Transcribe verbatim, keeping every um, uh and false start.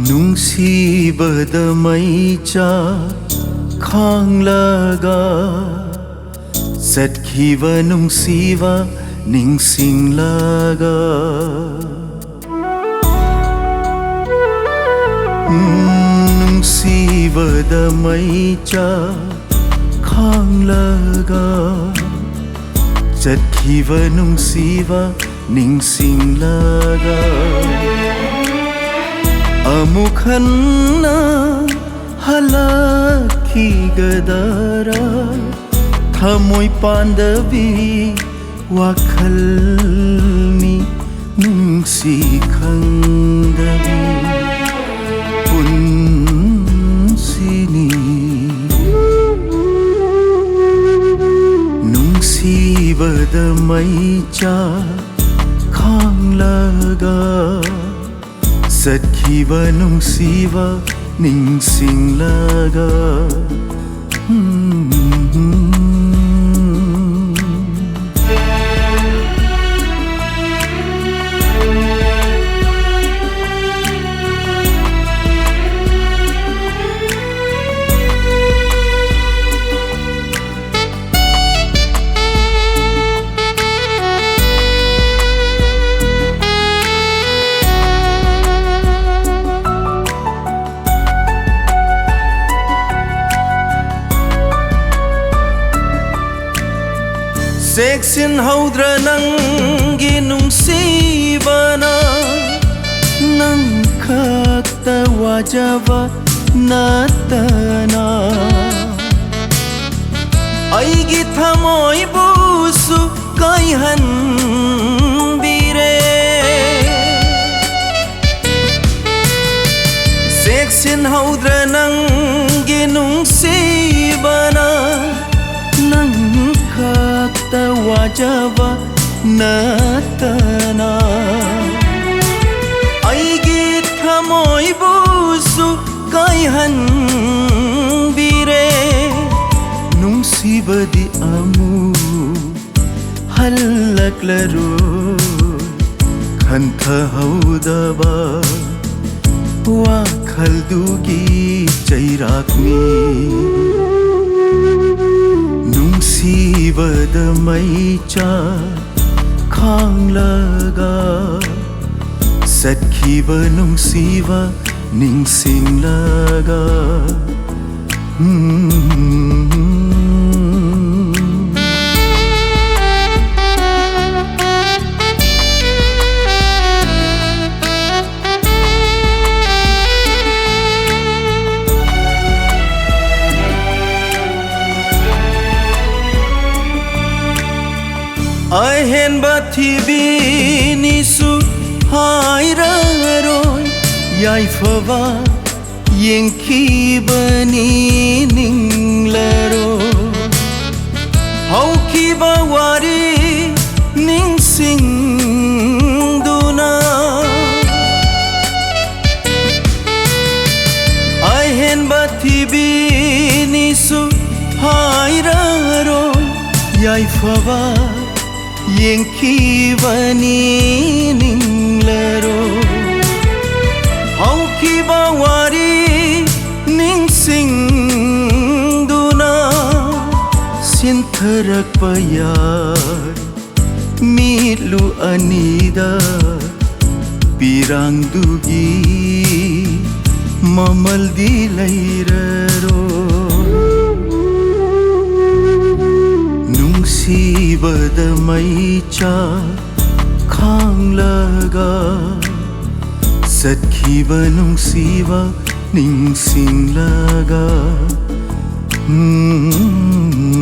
ꯅꯨꯡꯁꯤꯕꯗ ꯃꯩꯆꯥꯛ ꯈꯥꯡꯂꯒ ꯆꯠꯈꯤꯕ ꯅꯨꯡꯁꯤꯕ ꯅꯤꯡꯁꯤꯡꯂꯒ, ꯎꯝ, ꯅꯨꯡꯁꯤꯕꯗ ꯃꯩꯆꯥꯛ ꯈꯥꯡꯂꯒ ꯆꯠꯈꯤꯕ ꯅꯨꯡꯁꯤꯕ ꯅꯤꯡꯁꯤꯡꯂꯒ, ꯑꯃꯨꯛ ꯍꯟꯅ ꯍꯜꯂꯛꯈꯤꯒꯗꯔꯥ? ꯊꯃꯣꯏ ꯄꯥꯟꯗꯕꯤ ꯋꯥꯈꯜꯅꯤ, ꯅꯨꯡꯁꯤ ꯈꯪꯗꯕꯤ ꯄꯨꯟꯁꯤꯅꯤ꯫ ꯅꯨꯡꯁꯤꯕꯗ ꯃꯩꯆꯥꯛ ꯈꯥꯡꯂꯒ ꯆꯠꯈꯤꯕ ꯅꯨꯡꯁꯤꯕ ꯅꯤꯡꯁꯤꯡꯂꯒ, ꯎꯝ꯫ ꯆꯦꯛꯁꯤꯟꯍꯧꯗ꯭ꯔ ꯅꯪꯒꯤ ꯅꯨꯡꯁꯤꯕꯅ? ꯅꯪ ꯈꯛꯇ ꯋꯥꯖꯕ ꯅꯠꯇꯅ ꯑꯩꯒꯤ ꯊꯃꯣꯏꯕꯨꯁꯨ ꯀꯥꯏꯍꯟꯕꯤꯔꯦ꯫ ꯆꯦꯛꯁꯤꯟꯍꯧꯗ꯭ꯔ ꯅꯪꯒꯤ ꯅꯨꯡꯁꯤꯕꯅ? ꯅꯪ ꯈꯛꯇ ꯋꯥꯖꯕ ꯅꯠꯇꯅ ꯑꯩꯒꯤ ꯊꯃꯣꯏꯕꯨꯁꯨ ꯀꯥꯏꯍꯟꯕꯤꯔꯦ꯫ ꯅꯨꯡꯁꯤꯕꯗꯤ ꯑꯃꯨꯛ ꯍꯜꯂꯛꯂꯔꯣꯏ꯫ ꯈꯟꯊꯍꯧꯗꯕ ꯋꯥꯈꯜꯗꯨꯒꯤ ꯆꯩꯔꯥꯛꯅꯤ꯫ ꯅꯨꯡꯁꯤꯕꯗ ꯃꯩꯆꯥꯛ ꯈꯥꯡꯂꯒ, ꯆꯠꯈꯤꯕ ꯅꯨꯡꯁꯤꯕ ꯅꯤꯡꯁꯤꯡꯂꯒ, ꯑꯍꯦꯟꯕ ꯊꯤꯕꯤꯅꯤꯁꯨ ꯍꯥꯏꯔꯔꯣꯏ, ꯌꯥꯏꯐꯕ ꯌꯦꯡꯈꯤꯕꯅꯤ ꯅꯤꯡꯂꯔꯣꯏ꯫ ꯍꯧꯈꯤꯕ ꯋꯥꯔꯤ ꯅꯤꯡꯁꯤꯡꯗꯨꯅ, ꯑꯍꯦꯟꯕ ꯊꯤꯕꯤꯅꯤꯁꯨ ꯍꯥꯏꯔꯔꯣꯏ, ꯌꯥꯏꯐꯕ ꯌꯦꯡꯈꯤꯕꯅꯤ ꯅꯤꯡꯂꯔꯣꯏ꯫ ꯍꯧꯈꯤꯕ ꯋꯥꯔꯤ ꯅꯤꯡꯁꯤꯡꯗꯨꯅ, ꯁꯤꯟꯊꯔꯛꯄ ꯌꯥꯏ ꯃꯤꯠꯂꯨ ꯑꯅꯤꯗ꯫ ꯄꯤꯔꯥꯡꯗꯨꯒꯤ ꯃꯃꯜꯗꯤ ꯂꯩꯔꯔꯣꯏ꯫ ꯅꯨꯡꯁꯤꯕꯗ ꯃꯩꯆꯥꯛ ꯈꯥꯡꯂꯒ, ꯆꯠꯈꯤꯕ ꯅꯨꯡꯁꯤꯕ ꯅꯤꯡꯁꯤꯡꯂꯒ, ꯎꯝ꯫